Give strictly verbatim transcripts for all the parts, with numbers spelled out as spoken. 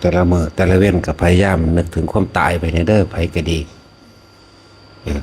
แต่ละมื้อแต่ละเว็นก็พยายามนึกถึงความตายไปแหน่เด้อ ไผก็ดี เออ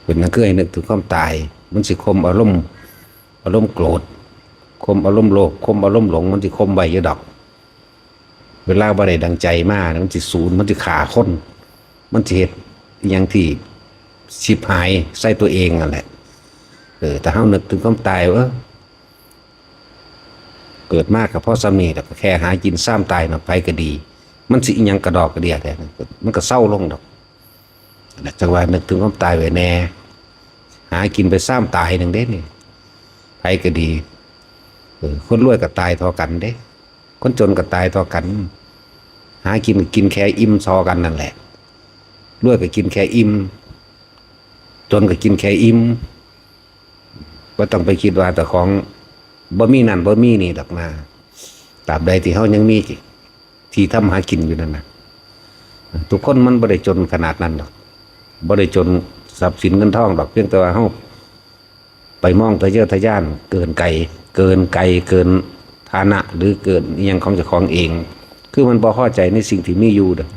เป็นหยังคือให้นึกถึงความตาย มันสิข่มอารมณ์ อารมณ์โกรธ ข่มอารมณ์โลภ ข่มอารมณ์หลง มันสิข่มไว้อยู่ดอก เวลาบ่ได้ดังใจมา มันสิสูน มันสิฆ่าคน มันสิเฮ็ดอิหยังที่ฉิบหายใส่ตัวเองนั่นแหละ เออ ถ้าเฮานึกถึงความตาย เออ เกิดมาก็พอส่ำนี้ แล้วก็แค่หากินซามตายเนาะ ไผก็ดี มันสิอิหยังกะด้อกะเดี้ยแท้ มันก็เซาลงดอก จั่งว่านึกถึงความตายไว้แหน่ หากินไปซามตายหนึ่งเด้นี่ ไผก็ดี เออ คนรวยก็ตายเท่ากันเด้ คนจนก็ตายเท่ากัน หากินก็กินแค่อิ่มเท่ากันนั่นแหละ รวยก็กินแค่อิ่ม จนก็กินแค่อิ่ม บ่ต้องไปคิดว่าเจ้าของบ่มีนั่นบ่มีนี่ดอกนะ ตราบใดที่เฮายังมีที่ทำหากินอยู่นั่นน่ะ ทุกคนมันบ่ได้จนขนาดนั้นดอก บ่ได้จนทรัพย์สินเงินทองดอก เพียงแต่ว่าเฮาไปมองทะเยอทะยานเกินไก เกินไกล เกินฐานะ หรือเกินอิหยังของเจ้าของเอง คือมันบ่พอใจในสิ่งที่มีอยู่เด้อ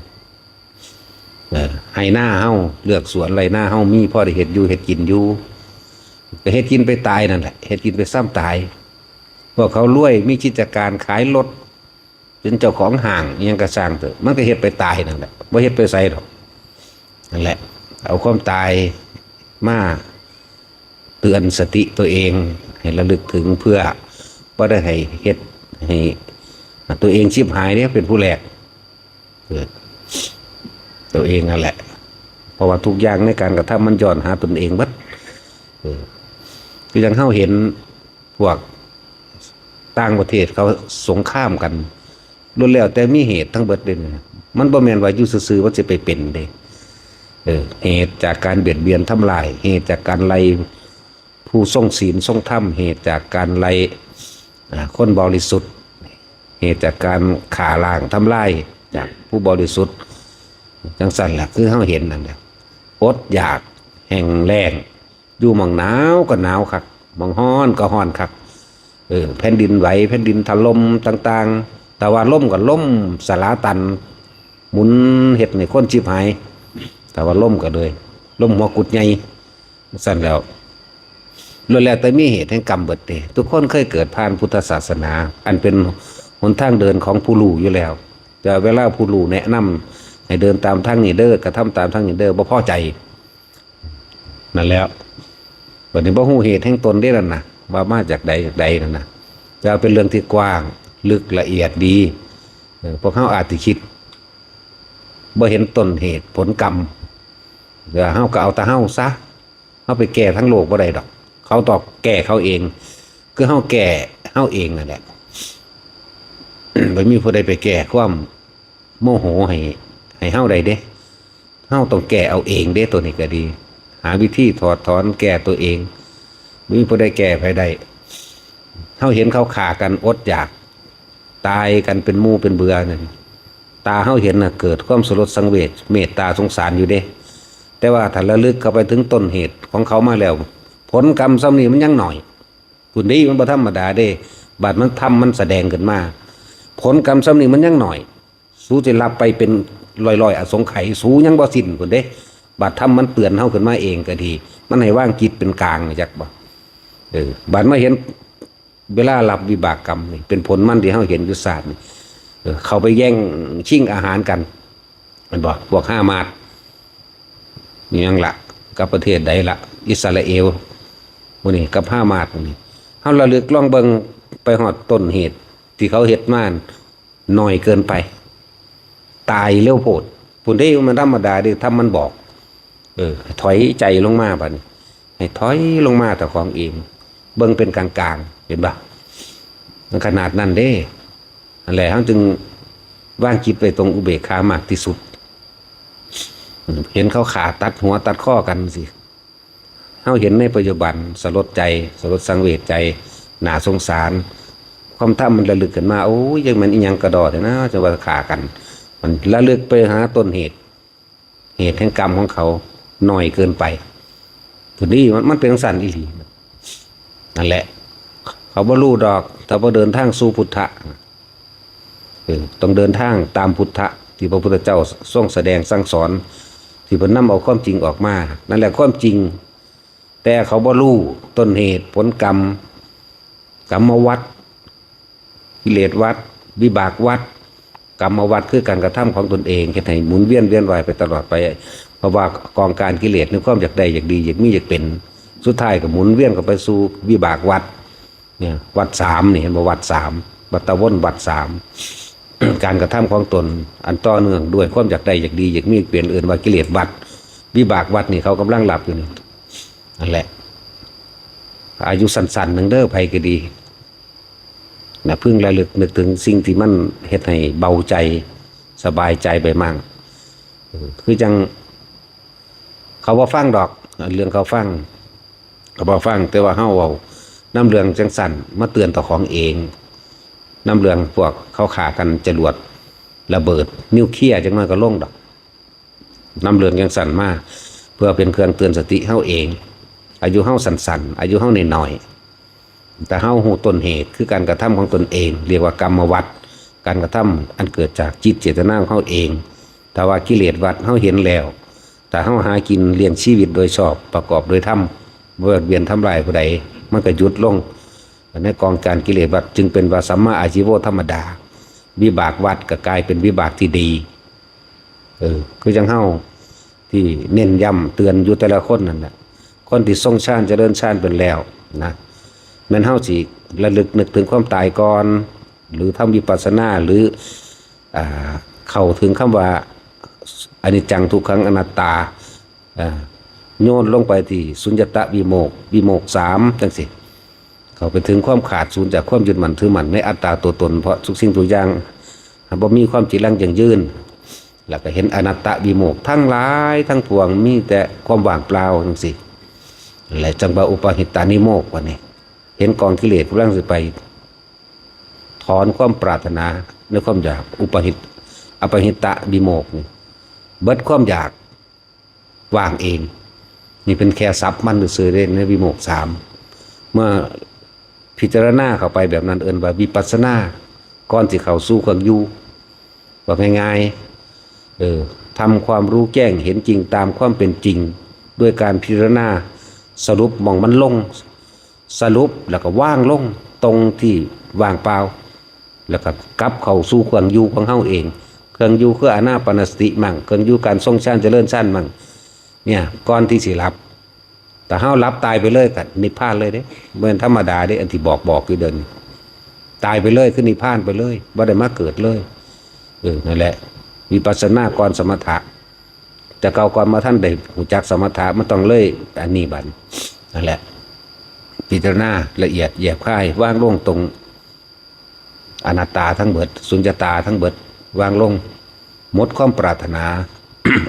เออ ไฮ่นาเฮา เลือกสวนไร่นาเฮามีพอได้เฮ็ดอยู่เฮ็ดกินอยู่ ก็เฮ็ดกินไปตายนั่นแหละ เฮ็ดกินไปซามตาย พวกเขารวยมีกิจการขายรถ เป็นเจ้าของห้างอิหยังก็ซ่างเถอะ มันก็เฮ็ดไปตายนั่นแหละ บ่เฮ็ดไปไสดอก นั่นแหละ เอาความตายมาเตือนสติตัวเอง ให้ระลึกถึง เพื่อบ่ได้ให้เฮ็ดให้ตัวเองฉิบหายเด้ เป็นผู้แรก เออ ตัวเองนั่นแหละ เพราะว่าทุกอย่างในการกระทำมันย้อนหาตนเองเบิด เออ คือจั่งเฮาเห็นพวกต่างประเทศเขาสงครามกัน ล้วนแล้วแต่มีเหตุทั้งเบิดเด้ มันบ่แม่นว่าอยู่ซื่อๆมันสิไปเป็นเด้ เออ เหตุจากการเบียดเบียนทำลาย เหตุจากการไล่ผู้ทรงศีลทรงธรรม เหตุจากการไล่ อ่า คนบริสุทธิ์ เหตุจากการฆ่าล้างทำลายจากผู้บริสุทธิ์ จั่งซั้นล่ะ คือเฮาเห็นนั่นแหละ อดอยาก แห้งแล้ง อยู่หม่องหนาวก็หนาวคัก หม่องร้อนก็ร้อนคัก เออ แผ่นดินไหว แผ่นดินถล่มต่างๆ แต่ว่าลมก็ลมสลาตัน หมุนเฮ็ดให้คนฉิบหาย แต่ว่าลมก็เลย ลมหัวกุดใหญ่ ซั่นแล้ว ล้วนแล้วแต่มีเหตุแห่งกรรมเบิดเด้ ทุกคนเคยเกิดผ่านพุทธศาสนา อันเป็นหนทางเดินของผู้รู้อยู่แล้ว แต่เวลาผู้รู้แนะนำให้เดินตามทางนี้เด้อ กระทำตามทางนี้เด้อ บ่พอใจ นั่นแหล้ว บัดนี้บ่ฮู้เหตุแห่งตนเด้นั่นนะ ว่ามาจากใดจากใดนั่นนะ แต่ว่าเป็นเรื่องที่กว้าง ลึกละเอียดดี เออ พวกเฮาอาจสิคิด บ่เห็นต้นเหตุผลกรรม เดี๋ยวเฮาก็เอาแต่เฮาซะ เฮาไปแก้ทั้งโลกบ่ได้ดอก เขาต้องแก้เขาเอง คือเฮาแก้เฮาเองนั่นแหละ บ่มีผู้ใดไปแก้ความโมโหให้ ให้เฮาได้เด้ เฮาต้องแก้เอาเองเด้ ตัวนี้ก็ดี หาวิธีถอดถอนแก้ตัวเอง บ่มีผู้ใดแก้ไผได้ เฮาเห็นเขาฆ่ากันอดอยาก ตายกันเป็นหมู่เป็นเบื่อนั่น ตาเฮาเห็นน่ะ เกิดความสลดสังเวช เมตตาสงสารอยู่เด้ แต่ว่าถ้าระลึกเข้าไปถึงต้นเหตุของเขามาแล้ว ผลกรรมส่ำนี้มันยังน้อย พุ้นเด้ มันบ่ธรรมดาเด้ บาดมัน ธรรมมันแสดงขึ้นมา ผลกรรมส่ำนี้มันยังน้อย สูสิรับไปเป็นร้อยๆอสงไขย สูยังบ่สิ้นพุ้นเด้ บาดธรรมมันเตือนเฮาขึ้นมาเองก็ดี มันให้วางจิตเป็นกลาง จักบ่ เออ บาดมาเห็น เวลารับวิบากกรรมนี่ เป็นผลมันที่เฮาเห็นอยู่ชาตินี่ เออ เข้าไปแย่งชิงอาหารกัน แม่นบ่ พวกฮามาส นี่หยังละ กับประเทศใดละ อิสราเอล หมู่นี้ กับฮามาส หมู่นี้ เฮาระลึกลองเบิ่ง ไปฮอดต้นเหตุที่เขาเฮ็ดมา น้อยเกินไป ตายเร็วโพด พุ้นเด้ มันธรรมดาเด้ ธรรมมันบอก เออ ถอยใจลงมาบัดนี้ ให้ถอยลงมาเจ้าของเอง เบิ่งเป็นกลางๆ เห็นบ่ มันขนาดนั้นเด้ นั่นแหละ เฮาจึงวางจิตไว้ตรงอุเบกขามากที่สุด เห็นเขาฆ่าตัดหัวตัดคอกันสิ เฮาเห็นในปัจจุบัน สลดใจ สลดสังเวชใจ น่าสงสาร ความธรรมมันระลึกขึ้นมา โอ้ย จั่งแม่นอิหยังกะด้อแท้นะ จั่งว่าฆ่ากัน มันระลึกไปหาต้นเหตุ เหตุแห่งกรรมของเขาน้อยเกินไป พุ้นเด้ มัน มันเป็นจั่งซั้นอีหลี นั่นแหละ เขาบ่ฮู้ดอก ถ้าบ่เดินทางสู่พุทธะ เออ ต้องเดินทางตามพุทธะที่พระพุทธเจ้าทรงแสดงสั่งสอน ที่เพิ่นนำเอาความจริงออกมา นั่นแหละความจริง แต่เขาบ่รู้ต้นเหตุผลกรรม กรรมวัฏ กิเลสวัฏ วิบากวัฏ กรรมวัฏคือการกระทำของตนเอง เฮ็ดให้หมุนเวียนเวียนว่ายไปตลอดไป เพราะว่ากองการกิเลสในความอยากได้อยากดีอยากมีอยากเป็น สุดท้ายก็หมุนเวียนเข้าไปสู่วิบากวัฏ เนี่ย วัฏสามนี่ เห็นบ่ วัฏสาม วัฏวนวัฏสาม การกระทำของตนอันต่อเนื่องด้วยความอยากได้อยากดีอยากมีอยากเป็น เอิ้นว่ากิเลสวัฏ วิบากวัฏนี่เขากำลังหลับอยู่นี่ นั่นแหละ อายุสั้นๆหนึ่งเด้อ ไผก็ดี นะ พึงระลึกนึกถึงสิ่งที่มันเฮ็ดให้เบาใจ สบายใจไปมั่ง เออ คือจั่ง เขาบ่ฟังดอก เรื่องเขาฟัง เขาบ่ฟัง แต่ว่าเฮาเอานำเรื่องจั่งซั่นมาเตือนเจ้าของเอง นำเรื่องพวกเขาฆ่ากันจรวดระเบิดนิวเคลียร์จั่งน้อยก็ลงดอก นำเรื่องจั่งซั่นมา เพื่อเป็นเครื่องเตือนสติเฮาเอง อายุเฮาสั้นๆ อายุเฮาน้อยๆ แต่เฮาฮู้ต้นเหตุคือการกระทำของตนเอง เรียกว่ากรรมวัฏ การกระทำอันเกิดจากจิตเจตนาของเฮาเอง ถ้าว่ากิเลสวัฏเฮาเห็นแล้ว ถ้าเฮาหากินเลี้ยงชีวิตโดยชอบ ประกอบโดยธรรม บ่เบียดเบียนทำลายผู้ใด มันก็หยุดลง ในกองการกิเลสวัฏจึงเป็นว่าสัมมาอาชีโวธรรมดา วิบากวัฏก็กลายเป็นวิบากที่ดี เออ คือจั่งเฮาที่เน้นย้ำเตือนอยู่แต่ละคนนั่นแหละ คนที่ทรงฌานเจริญฌานเป็นแล้วนะ แม่นเฮาสิระลึกนึกถึงความตายก่อน หรือทำวิปัสสนา หรือ อ่า เข้าถึงคำว่าอนิจจังทุกขังอนัตตา อ่า โยนลงไปที่สุญญตวิโมกข์ วิโมกข์สามจั่งซี้ เข้าไปถึงความขาดสูญจากความยึดมั่นถือมั่นในอัตตาตัวตน เพราะทุกสิ่งทุกอย่างบ่มีความจีรังยั่งยืน แล้วก็เห็นอนัตตวิโมกข์ทั้งหลายทั้งปวงมีแต่ความว่างเปล่าจั่งซี้ และจั่งว่าอุปาหิตานิโมกข์ว่านี่ เห็นกองกิเลสกำลังสิไป ถอนความปรารถนาในความอยาก อุปาหิต อปาหิตะวิโมกข์นี่ เบิดความอยาก ว่างเอง นี่เป็นแค่ศัพท์มันซื่อๆเด้ ในวิโมกข์สาม เมื่อพิจารณาเข้าไปแบบนั้น เอิ้นว่าวิปัสสนา ก่อนสิเข้าสู่เครื่องอยู่ ว่าง่ายๆ เออ ทำความรู้แจ้งเห็นจริงตามความเป็นจริง ด้วยการพิจารณา สรุปหม่องมันลง สรุปแล้วก็วางลงตรงที่ว่างเปล่า แล้วก็กลับเข้าสู่เครื่องอยู่ของเฮาเอง เครื่องอยู่คืออานาปานสติมั่ง เครื่องอยู่การทรงฌานเจริญฌานมั่ง เนี่ย ก่อนที่สิหลับ แต่เฮาหลับตายไปเลยก็นิพพานเลยเด้ บ่แม่นธรรมดาเด้ อันที่บอกบอกอยู่เดี๋ยวนี้ ตายไปเลยคือนิพพานไปเลย บ่ได้มาเกิดเลย เออ นั่นแหละ วิปัสสนาก่อนสมถะ แต่เก่าก่อนมาทันได้รู้จักสมถะ มันต้องเลยอันนี้บัด นั่นแหละ พิจารณาละเอียดแยบคาย วางลงตรงอนัตตาทั้งเบิด สุญญตาทั้งเบิด วางลง หมดความปรารถนา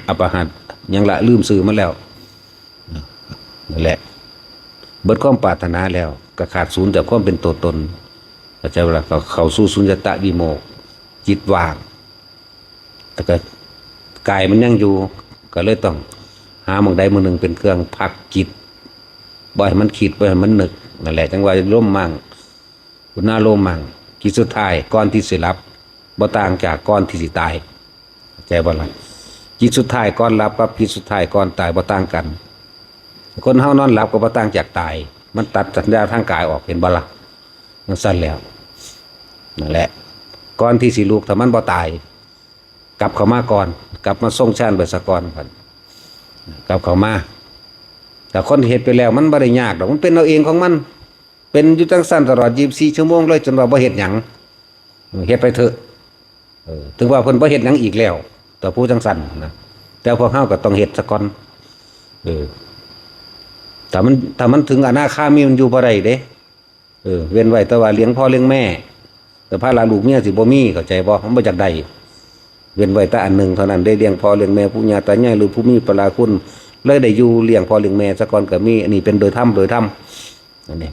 อปาหิตะ ยังละลืมซื่อมันแล้ว นั่นแหละ เบิดความปรารถนาแล้ว ก็ขาดสูญจากความเป็นตัวตน เข้าใจบ่ล่ะ ก็เข้าสู่สุญญตวิโมกข์ จิตว่าง แต่ก็กายมันยังอยู่ ก็เลยต้องหาหม่องใดหม่องหนึ่งเป็นเครื่องพักจิต บ่ให้มันคิด บ่ให้มันนึก นั่นแหละ จั่งว่าลมมั่ง อุณาโลมมั่ง จิตสุดท้ายก่อนที่สิหลับ บ่ต่างจากก่อนที่สิตาย เข้าใจบ่ล่ะ จิตสุดท้ายก่อนหลับกับจิตสุดท้ายก่อนตายบ่ต่างกัน คนเฮานอนหลับก็บ่ต่างจากตาย มันตัดสัญญาทางกายออก เห็นบ่ล่ะ จั่งซั่นแล้ว นั่นแหละ ก่อนที่สิลุก ถ้ามันบ่ตาย กลับเข้ามาก่อน กลับมาทรงฌานไปซะก่อน กลับเข้ามา แต่คนเฮ็ดไปแล้วมันบ่ได้ยากดอก มันเป็นเอาเองของมัน เป็นอยู่จั่งซั่นตลอดยี่สิบสี่ชั่วโมงเลย จนว่าบ่เฮ็ดหยัง เฮ็ดไปเถอะ เออ ถึงว่าเพิ่นบ่เฮ็ดหยังอีกแล้ว ต่อผู้จั่งซั่นนะ แต่พวกเฮาก็ต้องเฮ็ดซะก่อน เออ ถ้ามัน ถ้ามันถึงอนาคามีมันอยู่บ่ได้เด้ เออ เว้นไว้แต่ว่าเลี้ยงพ่อเลี้ยงแม่ แต่ภาระลูกเมียสิบ่มี เข้าใจบ่ มันบ่อยากได้ เว้นไว้แต่อันหนึ่งเท่านั้น ได้เลี้ยงพ่อเลี้ยงแม่ ปู่ย่าตายาย หรือผู้มีพระคุณ เลยได้อยู่เลี้ยงพ่อเลี้ยงแม่ซะก่อนก็มี อันนี้เป็นโดยธรรม โดยธรรม อันนี้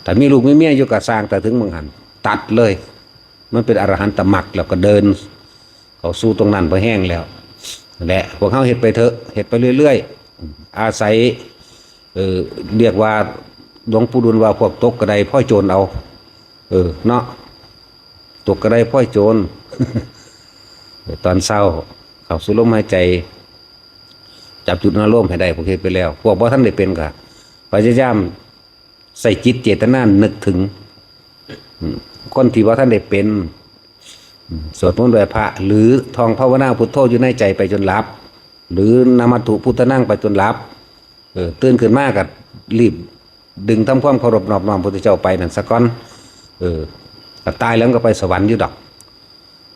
ถ้ามีลูกมีเมียอยู่ก็ซ่าง แต่ถึงหม่องหั้น ตัดเลย มันเป็นอรหันตมรรคแล้วก็เดิน เข้าสู่ตรงนั้นพอแห้งแล้ว นั่นแหละ พวกเฮาเฮ็ดไปเถอะ เฮ็ดไปเรื่อยๆ อาศัย เอ่อ เรียกว่าหลวงปู่ดูลว่าพวกตกกระไดพลอยโจรเอา เออ เนาะ ตกกระไดพลอยโจร ตอนเช้า เข้าสู่ลมหายใจ จับจุดอารมณ์ให้ได้ พวกเฮ็ดไปแล้ว พวกบ่ทันได้เป็นก็พยายามใส่จิตเจตนานึกถึง อืม คนที่บ่ทันได้เป็น อืม สวดมนต์ไหว้พระ หรือท่องภาวนาพุทโธอยู่ในใจไปจนหลับ หรือนะมัตถุพุทธานังไปจนหลับ เออ ตื่นขึ้นมาก็รีบดึงทำความเคารพนอบน้อมพระพุทธเจ้าไปนั่นซะก่อน เออ ก็ตายแล้วก็ไปสวรรค์อยู่ดอก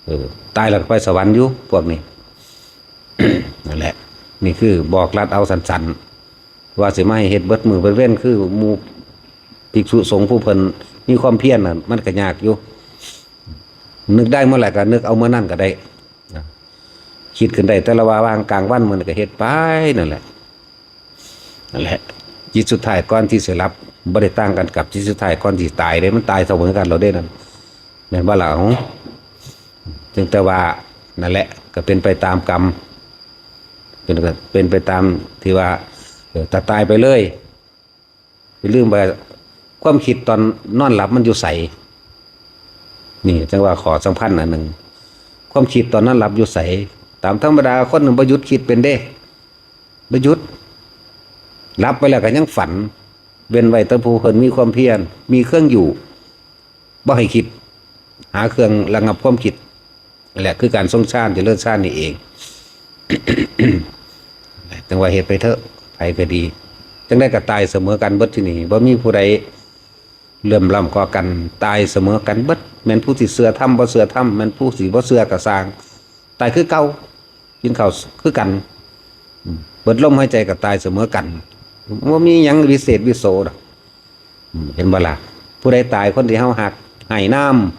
เออ ตายแล้วก็ไปสวรรค์อยู่พวกนี้ นั่นแหละ นี่คือบอกลัดเอาสั้นๆ ว่าสิมาให้เฮ็ดเบิดมื้อเบิดเว็นคือหมู่ภิกษุสงฆ์ผู้เพิ่นมีความเพียรน่ะ มันก็ยากอยู่ นึกได้เมื่อไหร่ก็นึกเอาเมื่อนั้นก็ได้ คิดขึ้นได้แต่ละว่าว่างกลางวันมื้อนั้นก็เฮ็ดไปนั่นแหละ นั่นแหละ จิตสุดท้ายก่อนที่สิหลับ บ่ได้ต่างกันกับจิตสุดท้ายก่อนที่ตายเด้ มันตายเสมอกันแล้วเด้นั่น แม่นบ่ล่ะ เอ้า จึงแต่ว่านั่นแหละ ก็เป็นไปตามกรรม เป็น เป็นไปตามที่ว่า เออ ถ้าตายไปเลย อย่าลืมว่าความคิดตอนนอนหลับมันอยู่ไส นี่จังว่าข้อสำคัญอันหนึ่ง ความคิดตอนนอนหลับอยู่ไส ตามธรรมดาคนมันบ่หยุดคิดเป็นเด้ บ่หยุด หลับไปแล้วก็ยังฝัน เว้นไว้แต่ผู้เพิ่นมีความเพียร มีเครื่องอยู่ บ่ให้คิด หาเครื่องระงับความคิด นั่นแหละคือการทรงฌาน เจริญฌานนี่เอง จังว่าเฮ็ดไปเถอะ ไผก็ดี จังใดก็ตายเสมอกันเบิดที่นี่ บ่มีผู้ใดเหลื่อมล้ำกว่ากัน ตายเสมอกันเบิด แม่นผู้สิเชื่อธรรมบ่เชื่อธรรม แม่นผู้สิบ่เชื่อก็ซ่าง ตายคือเก่า กินข้าวคือกัน อืม เบิดลมหายใจก็ตายเสมอกัน บ่มีหยังวิเศษวิโสดอก อืม เห็นบ่ล่ะ ผู้ใดตายคนที่เฮาฮัก ให้น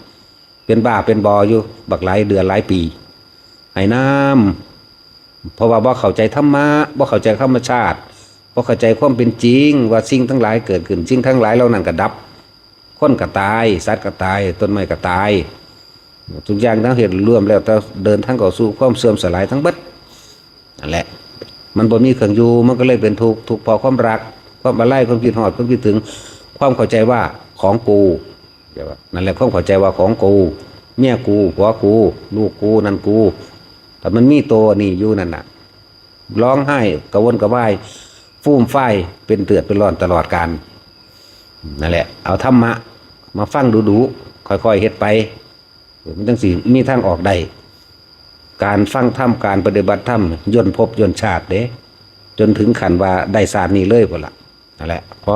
ำ เป็นบ้าเป็นบออยู่ บักหลายเดือนหลายปี ให้นำ เพราะว่าบ่เข้าใจธรรมะ บ่เข้าใจธรรมชาติ บ่เข้าใจความเป็นจริง ว่าสิ่งทั้งหลายเกิดขึ้น สิ่งทั้งหลายเหล่านั้นก็ดับ คนก็ตาย สัตว์ก็ตาย ต้นไม้ก็ตาย ทุกอย่างทั้งเหตุรวมแล้ว แต่เดินทางเข้าสู่ความเสื่อมสลายทั้งเบิด นั่นแหละ มันบ่มีเครื่องอยู่ มันก็เลยเป็นทุกข์ ทุกข์เพราะความรัก ความอาลัย ความคิดฮอด ความคิดถึง ความเข้าใจว่าของกู นั่นแหละ ความเข้าใจว่าของกู เมียกู ผัวกู ลูกกู นั่นกู แต่มันมีตัวนี่อยู่นั่นน่ะ ร้องไห้กระวนกระวาย ฟูมฟาย เป็นเดือดเป็นร้อนตลอดกาล นั่นแหละ เอาธรรมะมาฟังดูๆ ค่อยๆ เฮ็ดไป มันจั่งสิมีทางออกได้ การฟังธรรม การปฏิบัติธรรม ย่นภพย่นชาติเด้ จนถึงขั้นว่าได้ชาตินี้เลยพุ้นล่ะ นั่นแหละ พอ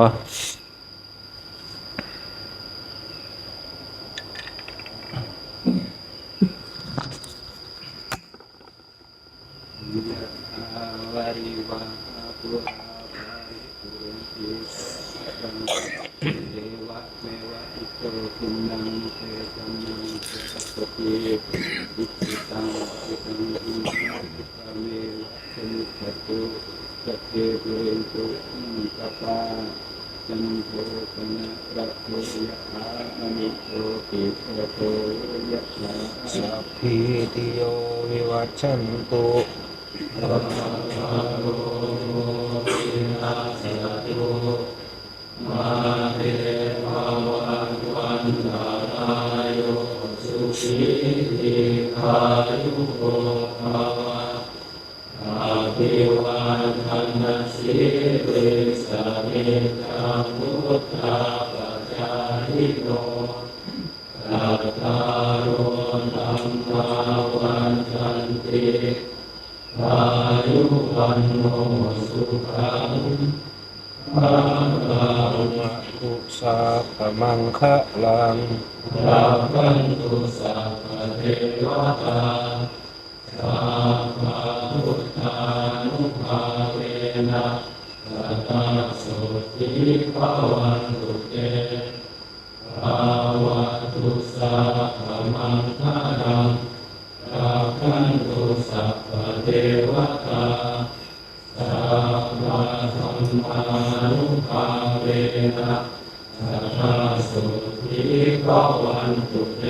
ยะถาวาริวาหาปูราปาริปูเรนติสาครัง เอวะเมวะอิโตทินนังเปตานังอุปัสสติ อิจิตังปัจิตังตุมหังคิปะเมวะสมิจฉตุสัพเพปูเรนตุสังกปา จันโทปนรสโสยะถามณิโชติรสโสยะถา สัพพีติโยวิวัชชันตุ สัพพะโรโควินัสสะตุ มาเตภวัตวันตรายโย สุขีทีฆายุโกภะ อะภิวาทะนะสีลิสสะเนจังวุฑฒาปะจายิโน จัตตาโรธัมมาวัฑฒันติ อายุวัณโณสุขังพะลัง มะตุสัพพะมังคะลัง รักขันตุสัพพะเทวะตา สัพพะพุทธานุภาเวนะ สะทาโสตถีภะวันตุเต ภะวะตุสัพพะมังคะลัง รักขันตุสัพพะเทวะตา สัพพะธัมมานุภาเวนะ สะทาโสตถีภะวันตุเต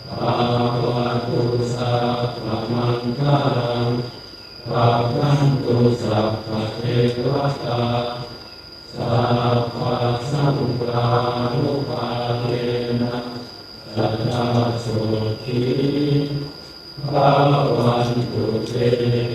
ภะวะตุสัพพะมังคะลัง รักขันตุสัพพะเทวะตา สัพพะสังฆานุภาเวนะ สะทาโสตถี bhavantu te.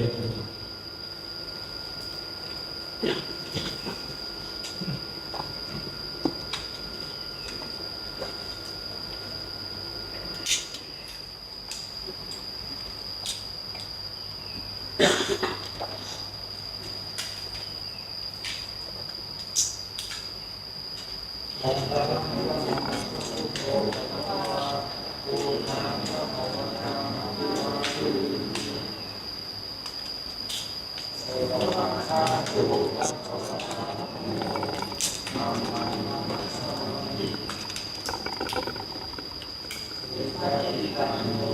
ส